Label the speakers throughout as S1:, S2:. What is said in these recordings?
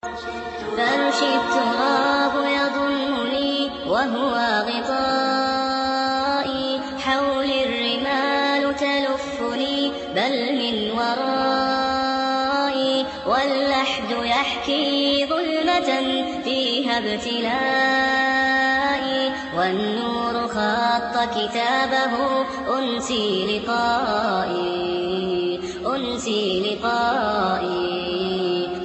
S1: فرشي التراب يضمني وهو غطائي، حولي الرمال تلفني بل من ورائي، واللحد يحكي ظلمة فيها ابتلائي، والنور خط كتابه أنسي لقائي، أنسي لقائي.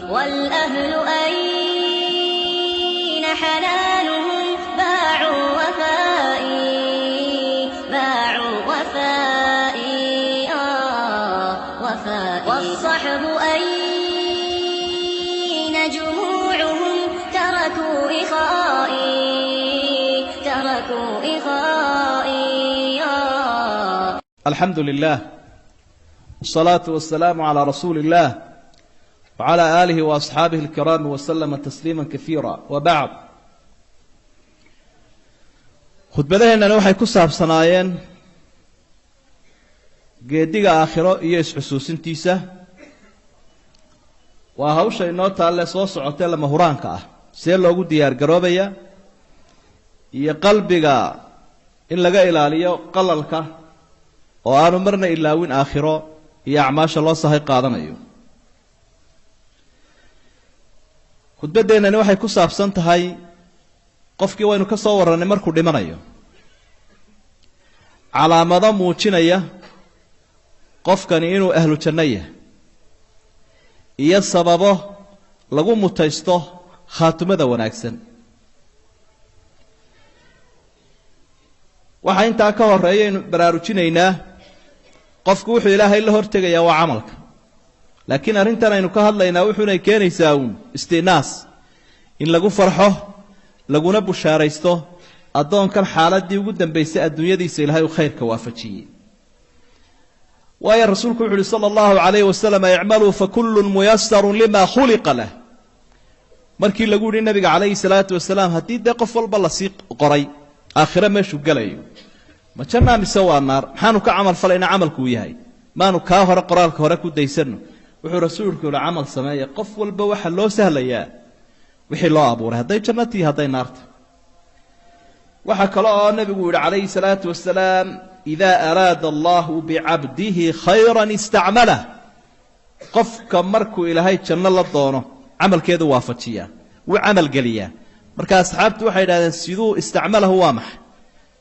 S1: والأهل أين حنانهم؟ باعوا وفائي، باعوا وفائي، وفائي. والصحب أين جموعهم؟ تركوا إخائي، تركوا إخائي.
S2: الحمد لله والصلاة والسلام على رسول الله وعلى آله وأصحابه الكرام وسلم تسليما كثيرا وبعد. Khudbadaheennani waxay ku saabsanaayeen geediga aakhiro iyo isxusuusintiisa. Waa hawsha inoo taalle soo socotee lama huraanka ah, see loogu diyaar garoobaya, iyo qalbiga in laga ilaaliyo qalalka oo aanu marna ilaawin aakhiro iyo acmaasha loo sahay qaadanayo. Khudbadeennani waxay ku saabsan tahay qofkii waynu ka soo warrannay markuu dhimanayo, calaamado muujinaya qofkani inuu ahlu janno yahay iyo sababo lagu mutaysto khaatumada wanaagsan. Waxaa intaa ka horeeya aynu baraarujinaynaa qofku wuxuu Ilaahay la hortegayaa waa camalka, laakiin arrintan aynu ka hadlaynaa wuxuunay keenaysaa uun istinaas in lagu farxo laguna bushaaraysto addoonkan xaaladii ugu dambaysay adduunyadiisa Ilaahay uu khayrka waafajiyey. Waayo rasuulku wuxu uhi sala allahu calayhi wasalam: icmaluu fakullun muyasarun lima khuliqa lah. Markii lagu yihi nabiga calayhi salaatu wasalaam, haddii dee qof walba lasii qoray aakhiro meeshuu gelayo, ma jannaa mise waa naar, maxaanu ka camal falayna camalkuu yahay, maanu kaa hore qoraalka hore ku daysano? Wuxuu rasuulku yihi: camal sameeya, qof walba waxaa loo sahlayaa wixii loo abuuray, hadday janno tihi, hadday naarta. Waxaa kale oo nebigu yihi calayhi salaatu wasalaam: idaa araada allahu bicabdihi khayran istacmalah. Qofka markuu Ilaahay janno la doono camalkeedu waafajiyaa, wuu camalgeliyaa. Marka asxaabtu waxay yidhahdeen: siduu istacmalahu waa maxay,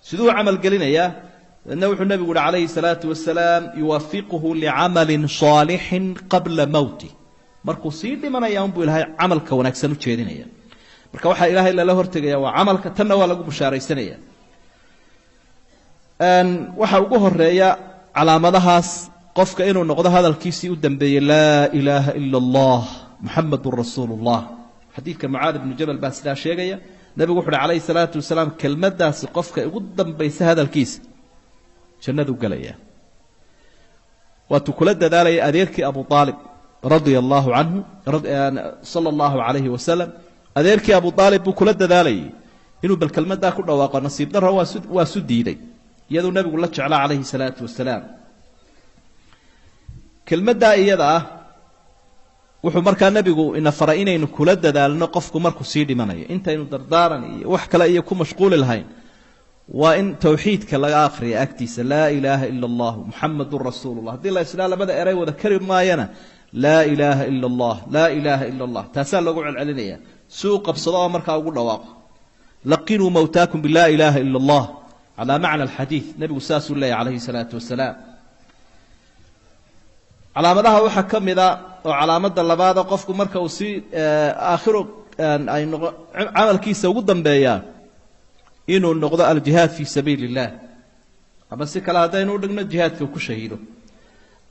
S2: siduu camalgelinayaa? Dabeedna wuxuu nebigu yihi calayhi salaatu wasalaam: yuwafiquhu licamalin saalixin qabla mowti. Markuu sii dhimanaya unbuu Ilaahay camalka wanaagsan u jeedinaya. Marka waxaa Ilaahay lala hortegaya waa camalka, tanna waa lagu bushaaraysanaya. Waxaa ugu horeeya calaamadahaas qofka inuu noqdo hadalkiisii u dambeeyey laa ilaaha ila allah muxamadun rasuulu llah. Xadiidka Mucaad ibnu Jabal baa sidaa sheegaya. Nebigu wuxu uhi calayhi salaatu wasalaam: kelmaddaasi qofka ugu dambaysa hadalkiisa jannadu gelaya. Waatuu kula dadaalaya adeerkii Abu Aalib radia allahu canhu sala allahu calayhi wasalam. Adeerkii Abu Aalib buu kula dadaalayay inuu bal kelmaddaa ku dhawaaqo. Nasiib darro waa su diiday, iyaduu nebigu la jeclaa calayhi salaatu wasalaam kelmaddaa iyada ah. Wuxuu markaa nebigu ina faray inaynu kula dadaalno qofku markuu sii dhimanayo, intaynu dardaaran iyo wax kale iyo ku mashquuli lahayn, waa in tawxiidka laga akriya agtiisa: laa ilaaha ila allahu muxamadun rasuulu llah. Haddii la islaa labada eray wada kari maayana, laa ilaaha ila allah, laa ilaaha ila allah, taasaa loogu celcelinaya si uu qabsado oo markaa ugu dhawaaqo. Laqinuu mawtaakum bilaa ilaaha ila allah, calaa macna alxadiid, nebigu saasuu leeyahy calayhi salaatu wasalaam. Calaamadaha waxaa ka mid a oo calaamada labaada, qofku marka uu si aakhiru ay noqo camalkiisa ugu dambeeyaa inuu noqdo aljihaad fii sabiili illah, ama si kale haddaynu udhigno, jihaadka uu ku shahiido.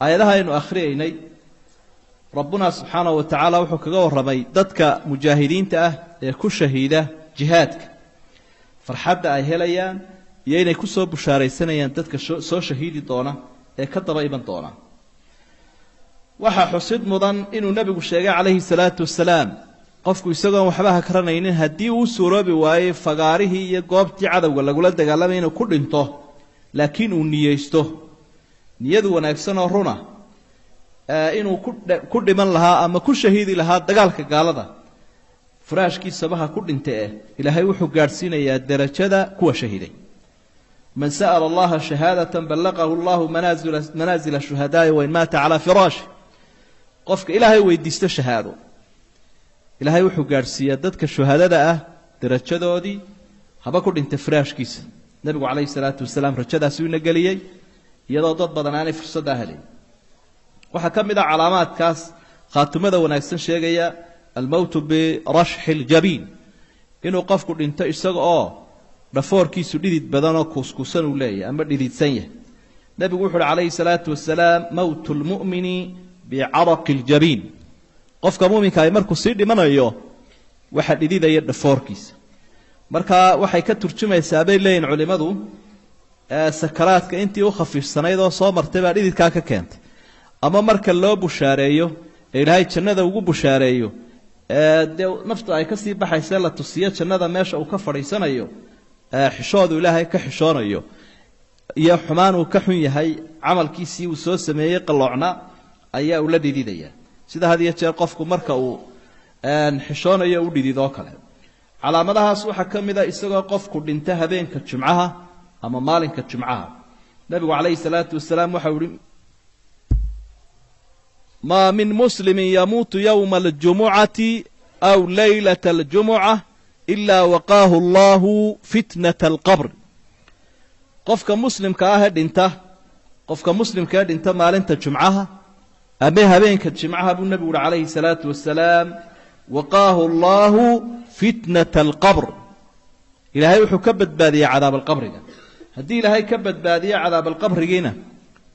S2: Aayadaha aynu akhriyaynay rabbuna subxaanahu wa tacaala wuxuu kaga warramay dadka mujaahidiinta ah ee ku shahiida jihaadka, farxadda ay helayaan iyo inay kusoo bushaaraysanayaan dadka soo shahiidi doona ee ka daba iman doona. Waxaa xusid mudan inuu nebigu sheegay calayhi salaatu wasalaam qofku isagoon waxba hakranaynin haddii uu suuroobi waayey fagaarihii iyo goobtii cadowga lagula dagaalamay inuu ku dhinto, laakiin uu niyeysto niyadu wanaagsan oo runa inuu ku dhiman lahaa ama ku shahiidi lahaa dagaalka gaalada. Furaashkiisaba ha ku dhinta eh, Ilaahay wuxuu gaadhsiinayaa derajada kuwa shahiiday. Man sa'ala Allaha shahaadatan ballaqahu Allahu manaazila shuhadaa'i wain maata calaa firaashi. Qofka Ilaahay weydiisto shahaado, Ilaahay wuxuu gaadhsiiyaa dadka shuhadada ah derajadoodii, haba ku dhintay firaashkiisa. Nebigu calayhi salaatu wasalaam rajadaasi ina geliyey, iyadoo dad badan aanay fursaddaa helayn. Waxaa ka mid ah calaamaadkaas khaatimada wanaagsan sheegaya almowtu birashxi ljabiin, inuu qofku dhinto isaga oo dhafoorkiisu dhidid badanoo kuuskuusan uu leeyahay ama dhididsan yahay. Nebigu wuxu uhi calayhi salaatu wasalaam: mowtu lmu'mini bicaraqi ljabiin. Qofka muminka ay markuu sii dhimanayo waxa dhididaya dhafoorkiisa. Marka waxay ka turjumaysaa, bay leeyihin culimmadu, sakaraadka intii u khafiifsanayd oo soo martay baa dhididkaa ka keentay, ama marka loo bushaareeyo ee Ilaahay jannada ugu bushaareeyo, dee naftu ay kasii baxayse la tusiyo jannada meesha uu ka fadhiisanayo, xishoodu Ilaahay ka xishoonayo iyo xumaan uu ka xun yahay camalkiisii uu soo sameeyey qalloocna ayaa ula dhididaya, sida had iyo jeer qofku marka uu xishoonayo u dhididoo kale. Calaamadahaas waxaa ka mid a isagoo qofku dhinta habeenka jumcaha ama maalinka jumcaha. Nebigu calayhi salaatu wasalaam waxau ihi: maa min muslimin yamuutu yowma aljumucati aw laylata aljumuca ilaa waqaahu allahu fitnata alqabr. Qofka muslimka ah ee dhinta, qofka muslimka ee dhinta maalinta jumcaha ama habeenka jimcaha, buu nebigu uhi calayhi salaatu wasalaam, waqaahu allahu fitnata alqabr. Ilaahay wuxuu ka badbaadiyey cadaab alqabriga. Haddii Ilaahay ka badbaadiye cadaab alqabrigiina,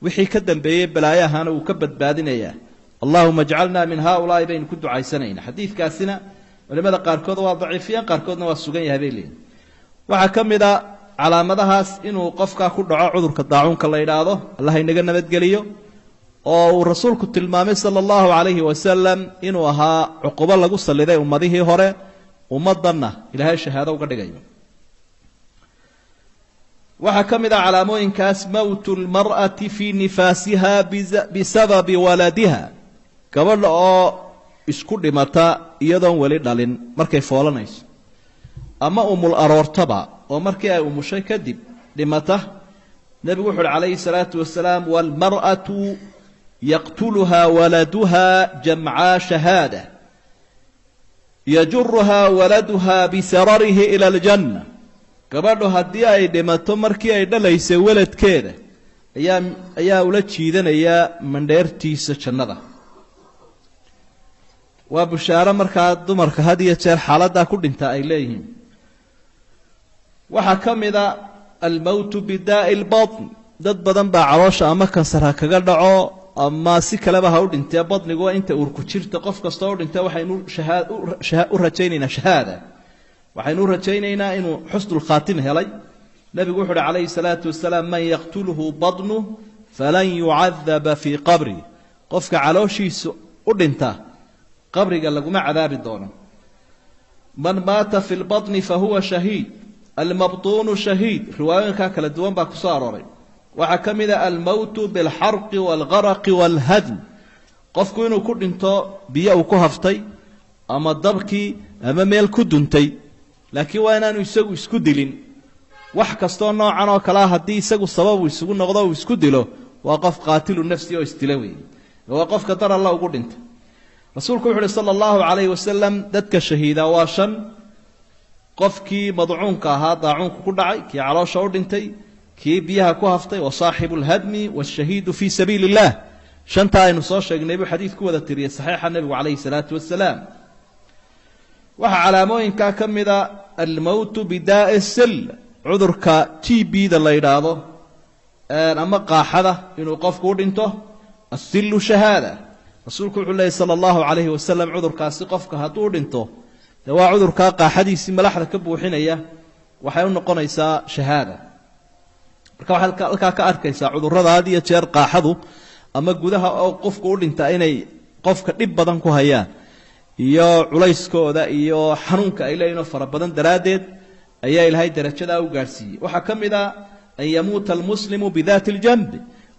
S2: wixii ka dambeeyey balaayahana wuu ka badbaadinayaa. Allahuma ajcalna min haaulaa'i baynu ku ducaysanayna. Xadiidkaasina culimada qaarkood waa daciifiyeen, qaarkoodna waa sugan yahay bay leeyihin. Waxaa ka mid a calaamadahaas inuu qofkaa ku dhaco cudurka daacuunka la yidhaahdo, Allah inaga nabadgeliyo, oo uu rasuulku tilmaamay sala allahu calayhi wasalam inuu ahaa cuqubo lagu salliday ummadihii hore, ummaddanna Ilaahay shahaado uga dhigayo. Waxaa ka mid ah calaamooyinkaas mowtu lmar'ati fii nifaasiha bisababi waladiha, gabadha oo isku dhimata iyadoon weli dhalin markay foolanayso, ama umul aroortaba oo markii ay umushay kadib dhimata. Nebigu wuxu uhi calayhi salaatu wasalaam: waalmar'atu yaqtuluha waladuha jamcaa shahaada, yajuruha waladuha bisararihi ila aljanna. Gabadhu haddii ay dhimato markii ay dhalaysay waladkeeda, ayaa ula jiidanaya mandheertiisa jannada. Waa bushaaro markaa dumarka had iyo jeer xaaladdaa ku dhinta ay leeyihiin. Waxaa ka mid a almowtu bidaa'i lbatn. Dad badan baa caloosha ama kansar ha kaga dhaco ama si kaleba ha u dhintee, badnigu waa inta uurku jirta. Qof kastoo u dhintay waxaynu u rajaynaynaa shahaada, waxaynu u rajaynaynaa inuu xusnulkhaatima helay. Nebigu wuxu uhi calayhi salaatu wasalaam: man yaqtuluhu batnuh falan yucadaba fii qabri. Qofka calooshiisa u dhinta qabriga laguma cadaabi doono. Man maata fi lbaطni fahuwa shahiid, almabtuunu shahiid. Riwaayooyinkaa kala duwan baa ku soo arooray. Waxaa ka mid a almowtu bilxarqi waalgaraqi waalhadm, qofku inuu ku dhinto biyo uu ku haftay ama dabkii ama meel ku duntay, laakiin waa inaanu isagu isku dilin. Wax kastoo noocan oo kalea haddii isagu sababu isugu noqdo uu isku dilo, waa qof qaatilu nafsi oo isdila weeye, waa qofka dar Alla ugu dhintay. Rasuulku wuxu uhi sala allahu calayhi wasalam: dadka shahiida waa shan: qofkii madcuunka ahaa, daacuunku ku dhacay, kii caloosha u dhintay, kii biyaha ku haftay, wa saaxibu alhadmi waashahiidu fii sabiili illah. Shantaa aynu soo sheegnay buu xadiid ku wada tiriyey saxiixa nebigu calayhi salaatu wasalaam. Waxaa calaamooyinkaa ka mida almowtu bidaa'i sil, cudurka TB da la yidhaahdo ama qaaxada inuu qofku u dhinto. Asillu shahaada, rasuulku wuxuu leeyay sala allahu calayhi wasalam. Cudurkaasi qofka hadduu u dhinto, dee waa cudurkaa qaaxadiisii malaxda ka buuxinaya, waxay u noqonaysaa shahaada. Marka waxaad halkaa ka arkaysaa cudurrada had iyo jeer qaaxadu ama gudaha oo qofku u dhinta inay qofka dhib badan ku hayaan, iyo culayskooda iyo xanuunka ay leeyihin oo fara badan daraaddeed ayaa Ilaahay darajadaa u gaadhsiiyey. Waxaa ka mid a an yamuuta almuslimu bidaati aljanbi,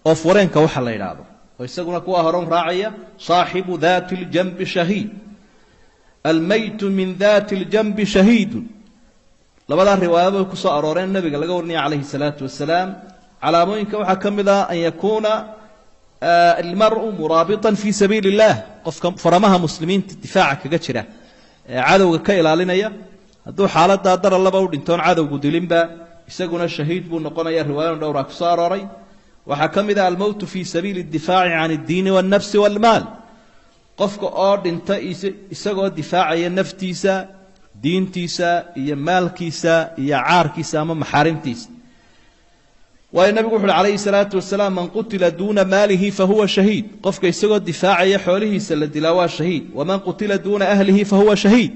S2: oo fureenka waxa la yidhaahdo, oo isaguna kuwa horan raacaya, saaxibu daati aljanbi shahiid. Almaytu min daati ljanbi shahiidun. Labadaa riwaayad bay ku soo arooreen nabiga laga warinaya calayhi salaatu wasalaam. Calaamooyinka waxaa ka mid ah an yakuuna almaru muraabitan fii sabiili illah, qofka faramaha muslimiinta difaaca kaga jira ee cadowga ka ilaalinaya, hadduu xaaladaa darallaba u dhintoon cadowgu dilinba, isaguna shahiid buu noqonaya. Riwaayadan dhowraa ku soo arooray. Waxaa ka mid ah almowtu fii sabiili اdifaaci can اddiini wاlnafsi wاlmaal, qofka oo dhinta isagoo difaacaya naftiisa, diintiisa iyo maalkiisa iyo caarkiisa ama maxaarimtiisa. Waayo nabigu wuxu uhi calayhi salaatu wasalaam: man qutila duuna maalihi fahuwa shahiid. Qofka isagoo difaacaya xoolihiisa la dilaa waa shahiid. Waman qutila duuna ahlihi fahuwa shahiid.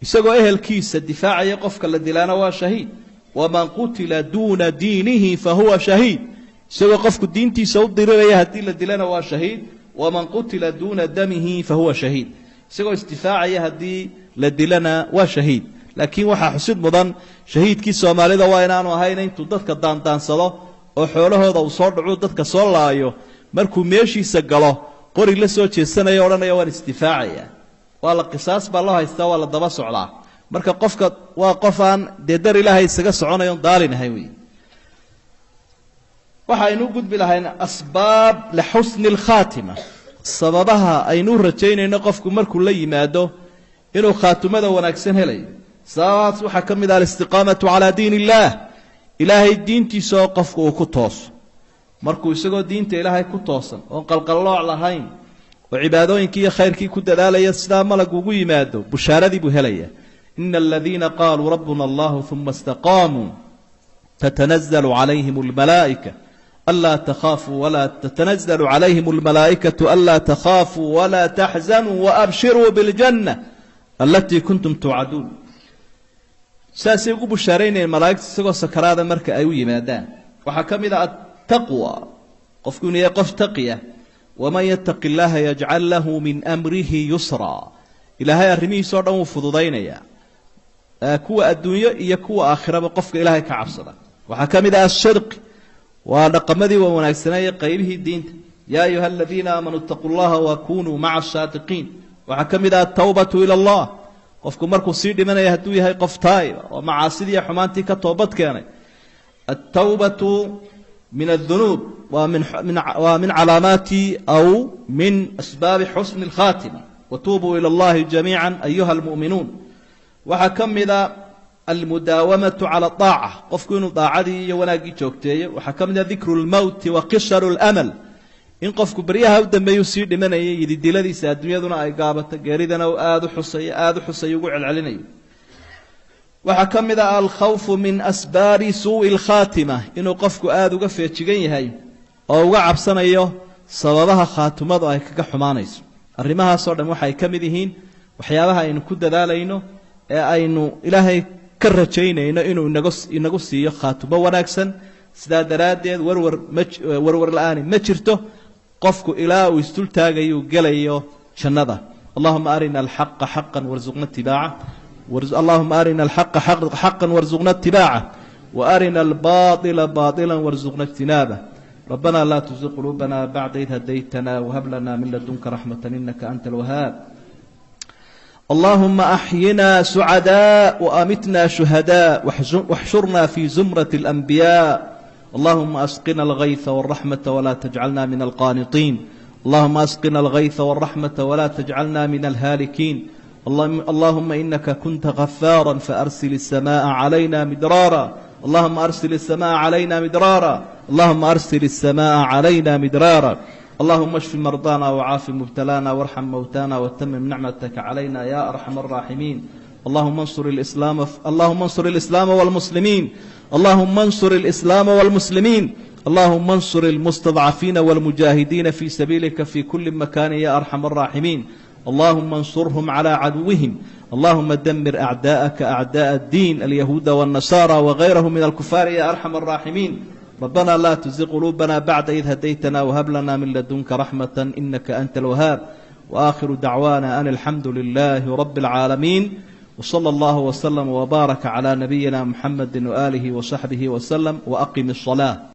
S2: Isagoo ehelkiisa difaacaya qofka la dilaana waa shahiid. Waman qutila duuna diinihi fahuwa shahiid. Isagoo qofku diintiisa u diriraya haddii la dilana waa shahiid. Waman qutila duuna damihi fahuwa shahiid. Isagoo isdifaacaya haddii la dilana waa shahiid. Laakiin waxaa xusid mudan, shahiidkii soomaalida waa inaanu ahayn intuu dadka daandaansado oo xoolahooda uu soo dhacu, dadka soo laayo, markuu meeshiisa galo qori la soo jeesanaya odhanaya waan isdifaacaya. Waa la qisaas baa loo haystaa, waa la daba socdaa. Marka qofka waa qof aan dee dar ilaahay isaga soconayo on daalin ahayn wey. Waxaynu u gudbi lahayn asbaab lixusni alkhaatima, sababaha aynu u rajaynayno qofku markuu la yimaado inuu khaatimada wanaagsan helayo. Sababahaas waxaa ka mid ah alistiqaamatu calaa diin illaah, ilaahay diintiisa oo qofku uu ku tooso. Markuu isagoo diinta ilaahay ku toosan oon qalqallooc lahayn oo cibaadooyinkii iyo khayrkii ku dadaalaya sidaa malag ugu yimaado, bushaaradii buu helaya: ina aladiina qaaluu rabbuna allahu uma istaqaamuu tatanazalu calayhim almalaa'ika anlaa takhaafuu walaa tatanazalu calayhim almalaa'ikatu anlaa takhaafuu walaa taxzanuu waabshiruu biljanna alatii kuntum tuucaduun. Saasay ugu bushaaraynayeen malaa'igta isagoo sakaraada marka ay u yimaadaan. Waxaa ka mid ah attaqwa, qofku inuu yahay qof taqiya. Waman yattaqi illaaha yajcal lahu min amrihi yusraa. Ilaahay arrimihiisa o dhan wuu fududaynayaa, kuwa adduunyo iyo kuwa aakhiraba, qofka ilaahay ka cabsada. Waxaa ka mid ah asidqi, waa dhaqamadii waa wanaagsaneeye, qaybihii diinta: yaa ayuha aladiina aamanuu itaquu llaha wakunuu maca asaadiqiin. Waxaa ka mid ah atawbatu ila allah, qofku markuu sii dhimanaya hadduu yahay qof taa'iba oo macaasidii iyo xumaantii ka toobad keenay. Altawbatu min adunuub waa min calaamaati aw min asbaabi xusni alkhaatima. Watuubuu ila allahi jamiica ayuha almu'minuun. Waxaa ka mida almudaawamatu cala aaca, qofku inuu daacadii iyo wanaaggii joogteeyo. Waxaa ka mid a dikru lmowti wa qisaru lamal, in qofku beryaha u dambeeyuu sii dhimanayay yididiladiisa adduunyaduna ay gaabato, geeridana uu aada u xusayo, aada u xusayo, ugu celcelinayo. Waxaa ka mid ah alkhawfu min asbaabi suu'i alkhaatima, inuu qofku aada uga feejigan yahay oo uga cabsanayo sababaha khaatimadu ay kaga xumaanayso. Arrimahaasoo dhan waxay ka mid yihiin waxyaabaha aynu ku dadaalayno ee aynu ilaahay ka rajaynayno inuu inagu siiyo khaatimo wanaagsan. Sidaa daraaddeed warwar ma warwar la-aani ma jirto qofku ilaa uu isdultaagayuu gelayo jannada. Allahuma arina alxaqa xaqa warzuqna itibaaca. Allahuma arina alxaqa xaqa warzuqna itibaaca, waarina albaطila baطila warzuqna ijtinaabah. ربنا لا تزغ قلوبنا بعد إذ هديتنا وهب لنا من لدنك رحمة إنك أنت الوهاب. اللهم أحينا سعداء وأمتنا شهداء واحشرنا في زمرة الأنبياء. اللهم أسقنا الغيث والرحمة ولا تجعلنا من القانطين. اللهم أسقنا الغيث والرحمة ولا تجعلنا من الهالكين. اللهم إنك كنت غفارا فأرسل السماء علينا مدرارا. اللهم أرسل السماء علينا مدرارا. اللهم أرسل السماء علينا مدرارا. اللهم اشف مرضانا وعاف مبتلانا وارحم موتانا وتمم نعمتك علينا يا أرحم الراحمين. اللهم انصر الإسلام، اللهم انصر الإسلام والمسلمين. اللهم انصر الإسلام والمسلمين. اللهم انصر المستضعفين والمجاهدين في سبيلك في كل مكان يا أرحم الراحمين. اللهم انصرهم على عدوهم. اللهم دمر أعداءك أعداء الدين، اليهود والنصارى وغيرهم من الكفار، يا أرحم الراحمين. ربنا لا تزغ قلوبنا بعد إذ هديتنا وهب لنا من لدنك رحمة إنك أنت الوهاب. وآخر دعوانا أن الحمد لله رب العالمين، وصلى الله وسلم وبارك على نبينا محمد وآله وصحبه وسلم، وأقم الصلاة.